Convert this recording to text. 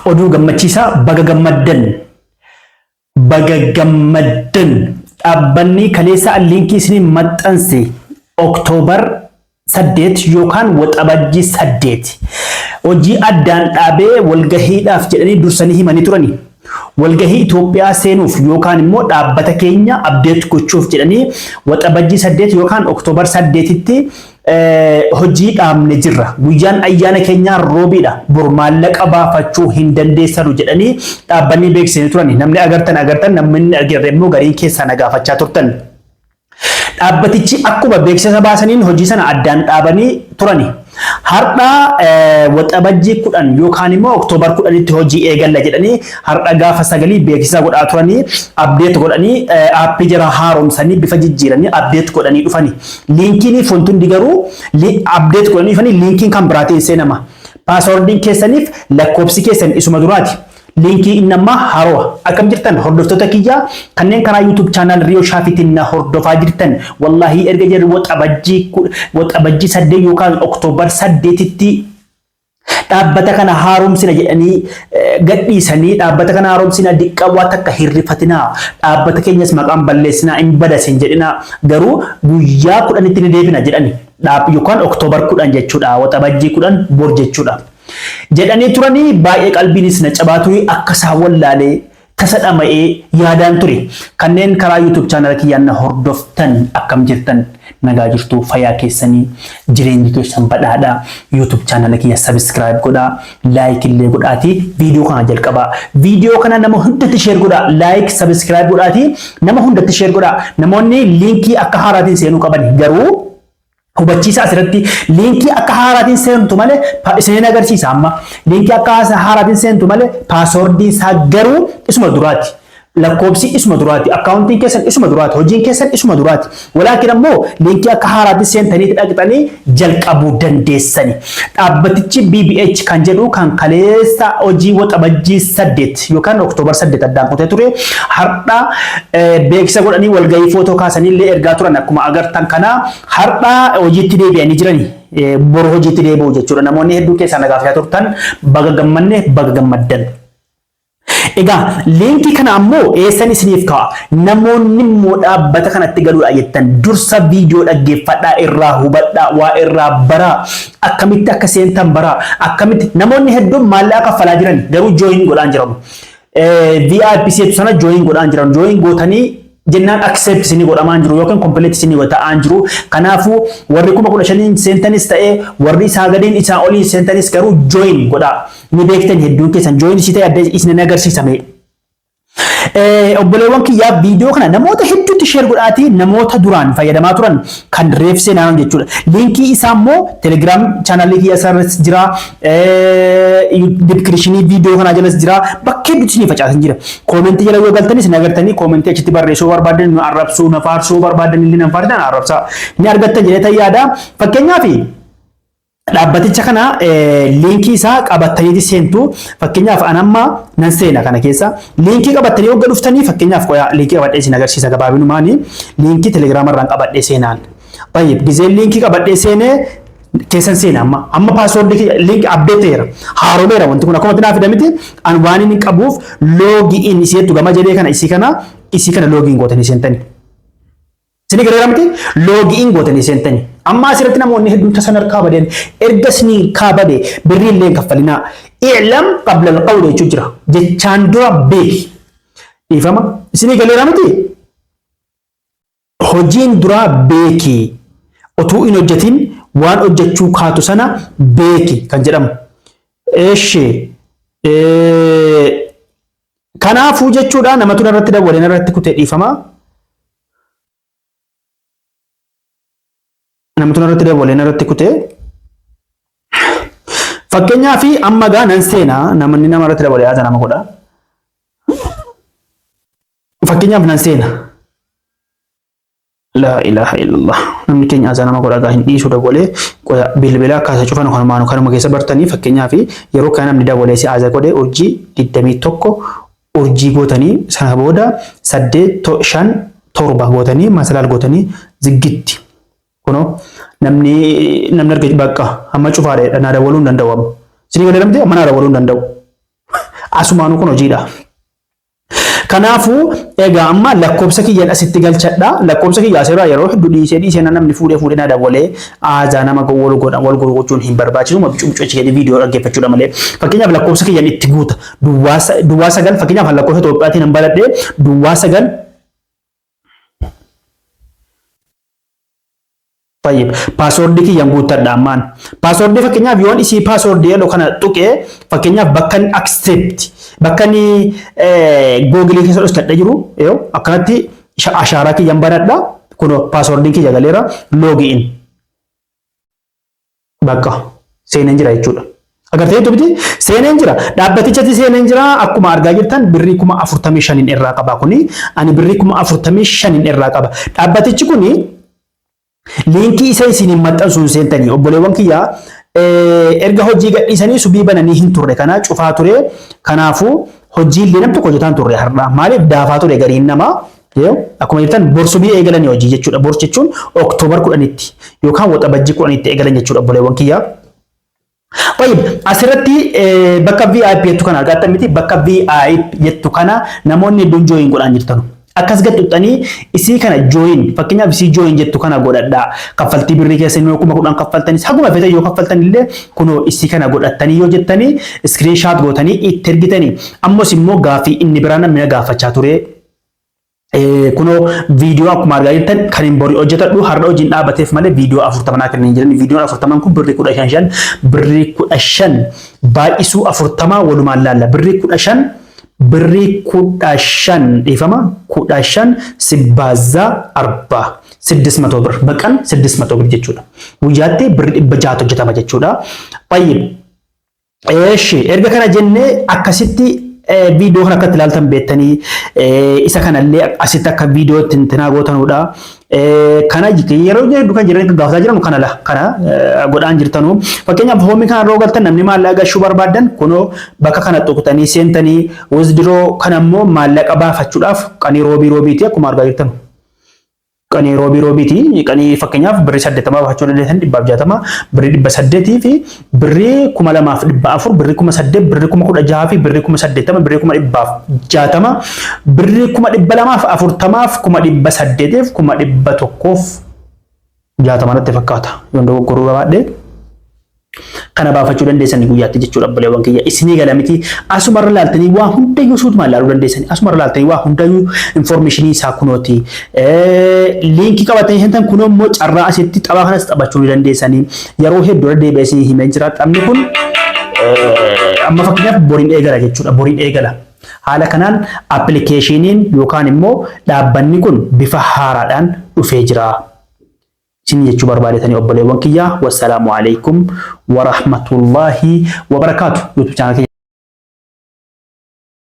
Oduu gammachiisaa, baga gammaddan. Baga gammaddan. Dhaabbanni kaleessa liinkii isinii maxxanse October 8 yookaan Waxabajjii 8 hojii addaan dhaabee walgahiidhaaf jedhanii dursanii himanii turani. Walgahii Itoophiyaa seenuuf yookaan immoo dhaabbata keenya update gochuuf jedhanii Waxabajjii 8 yookaan October 8tti hojii dhaabne jirra. Guyyaan ayyaana keenyaa Roobiidha. Bor maallaqa baafachuu hin dandeessanu jedhanii dhaabbanni beeksisanii turani. Namni agartan agartan, namni hin argine immoo gariin keessaa na gaafachaa turtan. Dhaabbatichi akkuma beeksisa baasaniin hojii sana addaan dhaabanii turani. Har'a Waxabajjii 10 yookaan immoo October 10tti hojii eegalla jedhanii har'a gaafa 9 beeksisa godhaa turanii, update godhanii, aappii jara haaromsanii, bifa jijjiiranii update godhanii dhufani. Liinkiin fontundi garuu update godhanii dhufanii liinkiin kan biraatiin seenama. Paaswordiin keessaniif lakkoofsi keessan isuma duraati. Liinkii inni ammaa haarowa. Akkam jirtan hordoftoota kiyyaa kanneen karaa YouTube channel Riyo Shaafiitiin na hordofaa jirtan? Wallahi erga jarri Waxabajjii 8 yookaan October 8tti dhaabbata kana haaromsina jedhanii gadhiisanii, dhaabbata kana haaromsina, diqqawwaa takka hirrifatinaa, dhaabbata keenyas maqaan balleessinaa, hin badasin jedhinaa, garuu guyyaa 10tti ni deebina jedhani yookaan October 10 jechuudha, Waxabajjii 10 bor jechuudha jedhanii turanii. Baay'ee qalbiinis na cabaa ture, akka isaan wallaalee tasa dhama'ee yaadaan ture. Kanneen karaa YouTube channel kiyyaan na hordoftan akkam jirtan? Nagaa jirtu? Fayyaa keessanii? Jireenyi keessan badhaadhaa? YouTube channel kiyya subscribe godhaa, like illee godhaatii viidiyoo kana jalqabaa. Viidiyoo kana nama hundatti share godhaa, like, subscribe godhaatii nama hundatti share godhaa. Namoonni liinkii akka haaraatiin seenuu qaban garuu hubachiisa asirratti, liinkii akka haaraatiin seentu malee, isiniin agarsiisa amma, liinkii akka haaraatiin seentu malee paaswordii isaa garuu isuma duraati. Lakkoobsi isuma duraati. Akkaawuntiin keessan isuma duraati. Hojiin keessan isuma duraati. Walaakin ammoo liinkii akka haaraatti seentanii dhaqxanii jalqabuu dandeessani. Dhaabbatichi BBH kan jedhu kan kaleessa hojii Waxabajjii 8 yookaan October 8 addaan kutee ture har'a beeksisa godhanii walgahii footoo kaasanii illee ergaa turan. Akkuma agartan kana har'a hojiitti deebi'anii jirani. Boru hojiitti deebi'u jechuudha. Namoonni hedduu keessaa na gaafachaa turtan, baga gammanne, baga gammaddan. Egaa liinkii kana ammoo eessan isiniif kaa'a? Namoonni immoo dhaabbata kanatti galuudha jettan dursa viidiyoo dhaggeeffadhaa, irraa hubadhaa, waa irraa baraa, akkamitti akka seentan baraa, akkamitti namoonni hedduun maallaqa kaffalaa jiran garuu join godhaan jiran. VIP seetu sana join godhaan jiran, join gootanii jennaan accept isinii godhamaan jiru yookiin complete isinii ta'aan jiru. Kanaafuu warri 15,000 seentanis ta'ee, warri isaa gadiin isaa oliin seentanis garuu join godhaa. Ni beektan hedduun keessan, join isii ta'e adda isin agarsiisame. Obboleewwan kiyyaa, viidiyoo kana namoota hedduutti share godhaatii, namoota duraan fayyadamaa turan kan reef seenaa jechuudha. Liinkii isaa immoo Telegram chaanalii kiyya isaarras jira. Descriptionii viidiyoo kanaa jalas jira. Bakka hedduutti isinii facaasan jira. Koomentii jala yoo galtanis ni agartanii, koomentii achitti barreessuu barbaadan, nu arrabsuu, na faarsuu barbaadan illee na faarsan, arrabsaa ni argattan jedhee yaada. Fakkeenyaaf dhaabbaticha kana liinkii isaa qabattaniiti seentu. Fakkeenyaaf an amma nan seena kana keessa. Liinkii qabattanii hogga dhuftanii, fakkeenyaaf qoyaa, liinkii qabadhee isin agarsiisa gabaabinumaani, liinkii Telegiraama irraan qabadhee seenaan. Baay'ee gizeen liinkii qabadhee seenee keessan seena. Amma paaswoordii liinkii update ta'eera. Haaromeera wanti kun akkuma naa fidamiti. An waan inni qabuuf login isiettu gama jedhee kana isii kana login gootanii seentanii. Isin gareera miti, login gootanii seentanii. Amma asirratti namoonni hedduun tasan harkaa badeen, erga isinii kaabade birrii illee hin kaffalinaa. اعلم قبل القول jechuu jira. Jechaan dura beeki. Dhiifama. Isinii galeera miti? Hojiin duraa beeki. Otuu hin hojjetin waan hojjechuu kaatu sana beeki kan jedhamu. Eeshi. Kanaafuu jechuudha, namatu irratti dawwaleen irratti kutee, dhiifama. Namatu irratti dawwaleen irratti kutee. Fakkeenyaaf amma gaa nan seenaa, namni nama irratti dabalee haasa nama godha. Fakkeenyaaf nan seena. لا إله إلا الله. Namni keenya haasa nama godha gaa, hin dhiisu dabalee. Qoya, bilbila akkaataa cufan kanumaan kanuma keessa bartanii. Fakkeenyaaf yeroo kana namni dabalee si haasa godhe, urjii 21 urjii gootanii, sana booda 8 5 7 gootanii masalaal gootanii ziggitti. Kunoo namni arge bakka amma cufaadha, naa dawwaluu hin danda'u amma. Isinii galee namti amma naa dawwaluu hin danda'u. Asumaanuu kun hojiidha. Kanaafuu egaa amma lakkoofsa kiyyan asitti galchadha. Lakkoofsa kiyya asirraa yeroo hedduu dhiisee dhiisee namni fuudhee fuudhee na dawwalee aazaa nama wal godha wal gochuun hin barbaachisu. Bicu bicu achi gadi viidiyoo dhaggeeffachuudha malee. Fakkeenyaaf lakkoofsa kiyyan itti guuta. Duwwaa 9 fakkeenyaaf lakkoofsa Itoophiyaatiin hin baradhee duwwaa 9. Tayyib. Paaswordii kiyyan guuttadha ammaan. Paaswordii fakkeenyaaf yoon isii paaswordii jedhu kana tuqee fakkeenyaaf bakka inni accept bakka inni googilii keessa dhoskadhee jiru yoo akkanatti ashaaraa kiyyan banadha. Kunoo paaswordiin kiyya galeera loogiin. Bakka seeneen jira jechuudha. Agartee jirtu miti? Seeneen jira. Dhaabbatichatti seeneen jira. Akkuma argaa jirtan birrii 45,000 irraa qaba kuni. Ani birrii 45,000 irraa qaba. Dhaabbatichi kuni liinkii isa isiniin maxxansuun seentanii obboleewwan kiyyaa erga hojii gadhiisanii subii bananii hin turre kana cufaa ture. Kanaafuu hojii illee nam tokko hojjetaan turre har'a. Maaliif daafaa ture gariin namaa. Akkuma jirtan bor subii eegalanii hojii jechuudha. Bor jechuun Oktoobar 10tti yookaan Waxabajjii 10tti eegalan jechuudha obboleewwan kiyyaa. Tayyib asirratti bakka VIP jettu kana argattan miti bakka VIP jettu kana namoonni hedduun join godhaan jirtanu. Akkas gad tuqxanii isii kana join fakkeenyaaf isii join jettu kana godhadhaa. Kaffaltii birrii keessan yoo 10,000 kaffaltanis haguma feetan yoo kaffaltan illee kunoo isii kana godhattanii yoo jettanii screenshot gootanii itti ergitanii. Ammos immoo gaaffii inni biraa namni na gaafachaa ture. Kunoo viidiyoo akkuma argaa jirtan kan hin borii hojjetadhu har'a hojiin dhaabateef malee viidiyoo 40 naa kennanii jiran. Viidiyoon 40 kun birrii 15 shan birrii 15 baay'isuu 40 walumaan laalla. Birrii 15 birrii 15 dhiifama 15 sibbaazaa arbaa siddis matoo bir baqan siddis matoo bir jechuudha. Guyyaatti birrii 600 hojjetama jechuudha. Tayyib. Eeshi erga kana jennee akkasitti viidiyoo kana akkatti ilaaltan beektanii isa kanallee asitti akka viidiyoo ittiin tinaa gootanudha. Kana yeroo hedduu kan jiran gaafataa jiran kana la kana godhaan jirtanu. Fakkeenyaaf hoomii kana yeroo galtan namni maallaqa gashuu barbaadan kunoo bakka kana tuqxanii seentanii withdraw kana immoo maallaqa baafachuudhaaf qanii roobii roobiiti akkuma argaa jirtanu. Qanii roobii roobiiti. Qanii fakkeenyaaf birrii 80 baafachuu dandeessan 160, birrii 800 fi birrii 2,400, birrii 8,000, birrii 16,000 fi birrii 80,000, birrii 160,000, birrii 240,000 800,000 160,000 natti fakkaata. Yoon dogoggoruu baadhee. Kana baafachuu dandeessanii guyyaatti jechuudha obboleewwan kiyya. Isinii gala miti asumarra laaltanii waa hundayyuu suutumaan laaluu dandeessanii asumarra laaltanii waa hundayyuu informeeshinii isaa kunooti. Liinkii qabatanii seentan kunoo immoo carraa asitti tapha kanas taphachuu ni dandeessanii. Yeroo hedduu irra deebi'ee isinii himee jira. Taphni kun amma fakkeenyaaf boriin eegala jechuudha. Boriin eegala. Haala kanaan appilikeeshiniin yookaan immoo dhaabbanni kun bifa haaraadhaan dhufee jira. Isin jechuu barbaadetanii obboleewwan kiyya. Wassalaamu alaikum warahmatullahi wabarakaatu. YouTube channel kiyya.